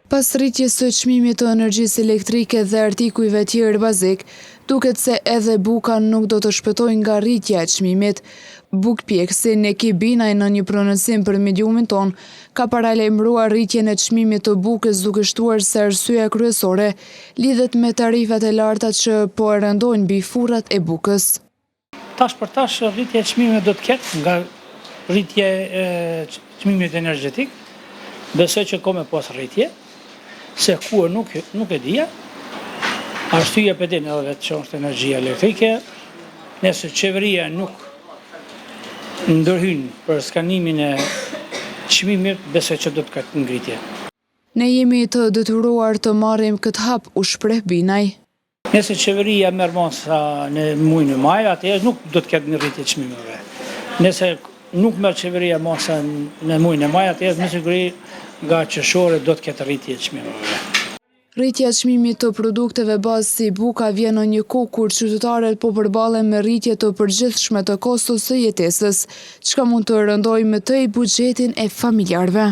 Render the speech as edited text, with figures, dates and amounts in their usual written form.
Pas rritjes së çmimit të energjisë elektrike dhe artikujve tjerë bazik, duket se edhe buka nuk do të shpëtojë nga rritja e çmimit. Bukëpjekësi Neki Binaj në një prononcim për mediumin tonë ka paralajmëruar rritjen e çmimit të bukës duke shtuar se arsyeja kryesore lidhet me tarifat e larta që po e rëndojnë mbi furrat e bukës. Tash për tash rritje e çmimeve do të ketë nga rritje e çmimit energjetik. Besoj që ka me pas rritje, se ku nuk nuk e dija. Arsyeja pe din edhe vetë që është energjia elektrike. Nëse qeveria nuk ndërhyn për skanimin e çmimit, besoj që do të ketë ngritje. Ne jemi të detyruar të marrim këtë hap, u shpreh Binaj. Nëse qeveria merr masa në muajin e maj, atëherë nuk do të ketë një rritje të çmimeve. Nëse nuk merr qeveria masa në muajin e maj, atëherë me siguri nga qershori do të ketë rritje të çmimeve. Rritja e çmimit të produkteve bazë si buka vjen në një kohë kur qytetarët po përballen me rritje të përgjithshme të kostos së jetesës, çka mund të rëndojë më tej buxhetin e familjarëve.